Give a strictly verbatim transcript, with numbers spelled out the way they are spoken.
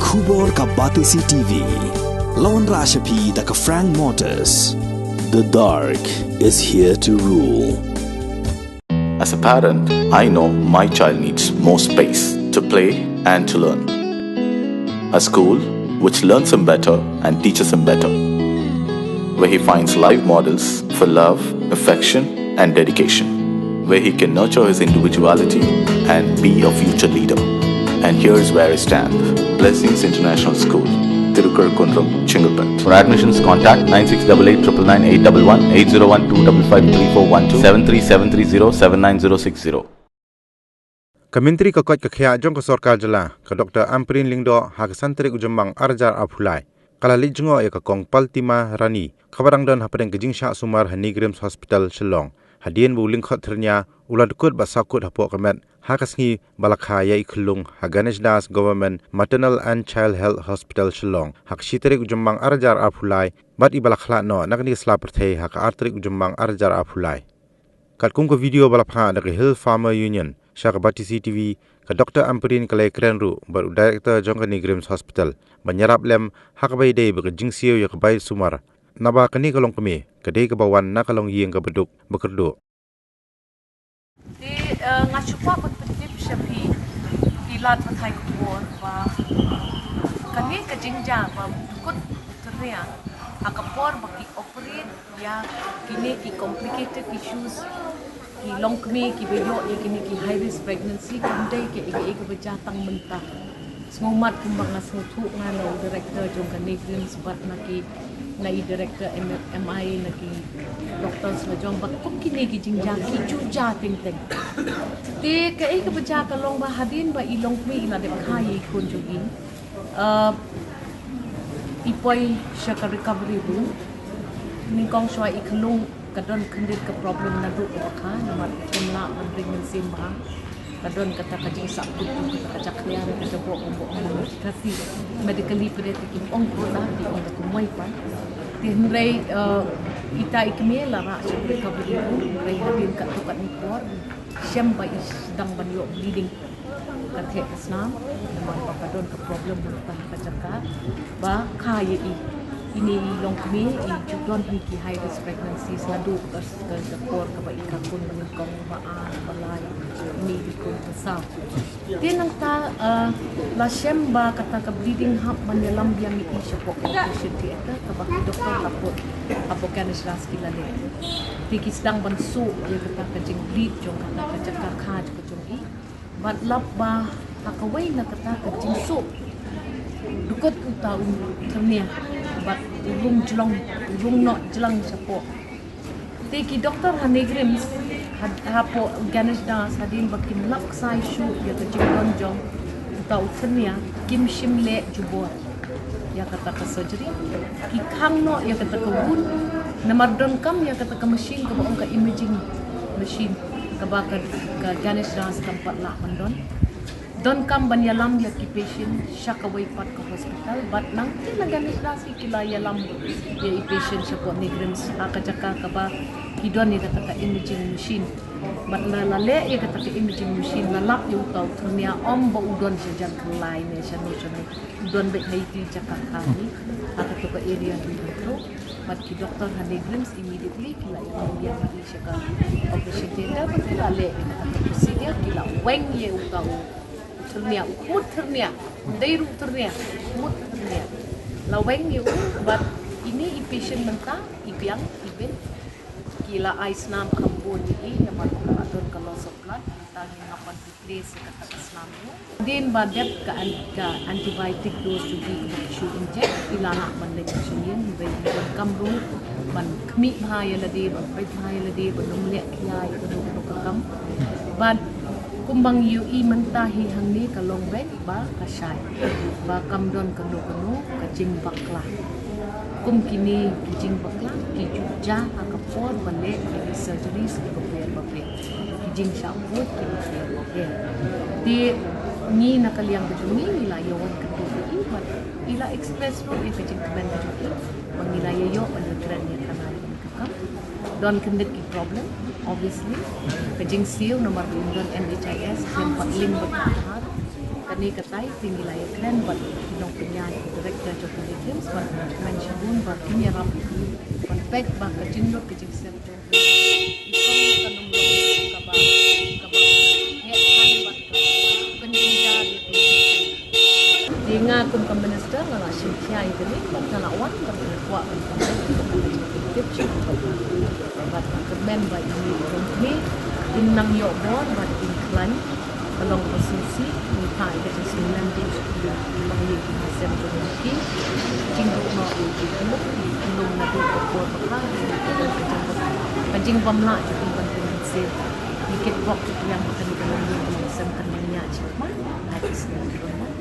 Khubor ka Batesi T V. Lawan Rashapi da ka Frank Motors. The dark is here to rule. As a parent, I know my child needs more space to play and to learn. A school which learns him better and teaches him better, where he finds live models for love, affection, and dedication, where he can nurture his individuality and be a future leader. And here's where I stand. Blessings International School, Tirukar Kundrum, Chengalpet. For admissions, contact nine six double eight triple nine eight double one, eight zero one two double five three four one two, seven three seven three zero seven nine zero six zero. Ka Myntri ka koit ka khiah jong ka sorkar jylla, ka Doctor Ampareen Lyngdoh, ha ka san tarik u Jymmang arhajar arphew lai, ka la leit jngoh ïa ka Kong Paltima Rani, kaba dang don hapdeng ka jingshah sumar ha NEIGRIHMS Hospital Shillong. Hadien ba u lyngkhot thyrnia u la dkut bad sahkut hapoh ka met ha ka sngi ba la kha ïa i khyllung ha Ganesh Das Government Maternal and Child Health Hospital Shillong ha ka shi tarik u Jymmang arhajar arphew lai, bad i ba la khlad noh na kane ka sla pyrthei ha ka ar tarik u Jymmang arhajar arphew lai. Katkum ka video ba la phah da ka Hill Farmer Union sha ka Batesi T V, ka Doctor Ampareen ka la ïakren ruh bad u Director jong ka NEIGRIHMS Hospital ban ïarap lem ha kaba ïadei bad ka jingsiew ïa ka bai sumar, naba kane ka longkmie ka dei kaba wan na ka longïing kaba duk ba kyrduh. Te, eh, nga shu kwah ban pyntip sha phi, ki lad pathai khubor, ba kane ka jingjia ba dkut thyrnia ha ka por ba ki operate ïa kine ki complicated issues, ki longkmie kiba ïoh ïa kine ki high risk pregnancy, kam dei kaei kaei kaba jia tang mynta. Sngewmat kumba nga sngewthuh nga na u director jong ka NEIGRIHMS bad na ki, na i director M-, M I, na ki doctors la jong, ba kum kine ki jingjia ki ju jia teng teng. Te kaei kaba jia ka long ba hadien ba i longkmie i la dep kha ïa i khun jong i, uh, i poi sha ka recovery room. Nyngkong shuwa i khyllung ka don khyndiat ka problem naduh kaba kha, namar kim lah ban ring mynsiem bha. Ka don kata ka jingsahkut jong kata ka jakhlia, ka jaboh, ong ba ong ba ki Khasi medically pdeng te kim ong kata, ki ong ba kumwei pat. Te hynrei, eh, ita i kmie la rah sha ka recovery room, hynrei hadien katto katne por shem ba i sdang ban ïoh bleeding ka theh ka snam, namar ba ka don ka problem na kata ka jaka ba kha ïa i. Ine i longkmie i ju don hi ki high risk pregnancies naduh ka, ka, ka por kaba i kha khun ba nyngkong, ba ar, ba lai, ine i khun ba saw. Te nangta, ah, la shem ba kata ka bleeding hap ban ïalam biang ïa i shapoh ka operation theatre kaba ki doktor la put hapoh Ganesh Das ki la leh. Te ki sdang ban suh ïa kata ka jingbleed jong kata ka jaka kha jong ka jong i. Bad lap ba ha kawei na kata ka jingsuh dkut uta u thyrnia bad u rung jlong, u rung noh jlang shapoh. Te ki doktor ha NEIGRIHMS, ha, hapoh Ganesh Das, hadien ba kim lap ksai shuh ïa ka jingdon jong uta u thyrnia, kim shym leh jubor ïa kata ka surgery. Ki khang noh ïa kata ka wound, namar donkam ïa kata ka machine kaba ong ka imaging machine, kaba ka, ka Ganesh Das kam pat lah ban don. Donkam ban ïalam ïa ki patient sha kawei pat ka hospital, bad nangta na Ganesh Das hi ki la ïalam ïa i patient shapoh NEIGRIHMS ha ka jaka kaba ki don ïa kata ka imaging machine. Bad la, la leh ïa kata ka imaging machine, la lap ïa uta u thyrnia, ym ba u don sha Jaiñtia ne shano shano. Don beit ha iti jaka kha hi, ha kato ka area hi kato. Bad ki doktor ha NEIGRIHMS immediately ki la ïalam ïa i sha ka operation theatre, bad ki la leh ïa ka procedure, ki la weng ïa uta u thyrnia, u khmut thyrnia, dei ruh thyrnia, khmut thyrnia. La weng ïa u, bad ine i patient mynta i biang i bit. Ki la ai snam kham bun ïa i namar ka la don ka loss of blood, tang ïa nga ban replace ïa kata ka snam ïa u. Hadien ba dep ka an-, ka antibiotic dose jong i kaba ki shu inject, i la lah ban leit sha ïing, hynrei i donkam ruh ban khmih bha ïa lade, ban peit bha ïa lade, ban ym leh khia ïa kano kano ka kam. Bad kumba ngi ïohi mynta hi hangne ka long beit ba ka shai, ba kam don kano kano ka jingbakla. Kum kine ki jingbakla ki ju jia ha ka por ba leh ïa ki surgeries kiba pher ba pher, ki jingshah pud kiba pher ba pher. Te ngi na ka liang ka jong ngi, ngi la ïa wan kynduh ïa i, bad i la express ruh ïa ka jingkmen ka jong i ba ngi la ïa ïoh ban ïa kren ïa kane ka kam. Don khyndiat ki problem, obviously. Ka jingsiew namar ba im don M H I S, khlem pat link bad ki Bihar. Ka Ni katai te ngi la ïakren bad ki nongpynïaid, ki director jong ki JACAMS, bad kmen shibun ba kin ïarap ïa ki ban peit ba ka jinglut ka jingsem jong ki kong kan ym long kaba, kaba heh than bad kaba pynjynjar ïa ki. Te nga kum ka minister nga la shim khia ïa kane bad nga la wan bad nga la kwah ban pynlong ïa ka jingtip sha ki paidbah. Bad nga kyrmen ba ïa ki kum phi kin nang ïoh bor bad kin khlaiñ. Ka long ka sngewsih, ngi phah ïa ka jingsngewlem jong ki, ba ïa ki nongshong shnong jong ki, jingduh noh ïa ki, ki lum naduh ka por bakla, ka jingbymlah jong ki ban pynbeit sha. Ngi kitbok kitrwiang ba kane ka long ka long sem kan nang ïa jingma, ai ki sngewlem jong ki.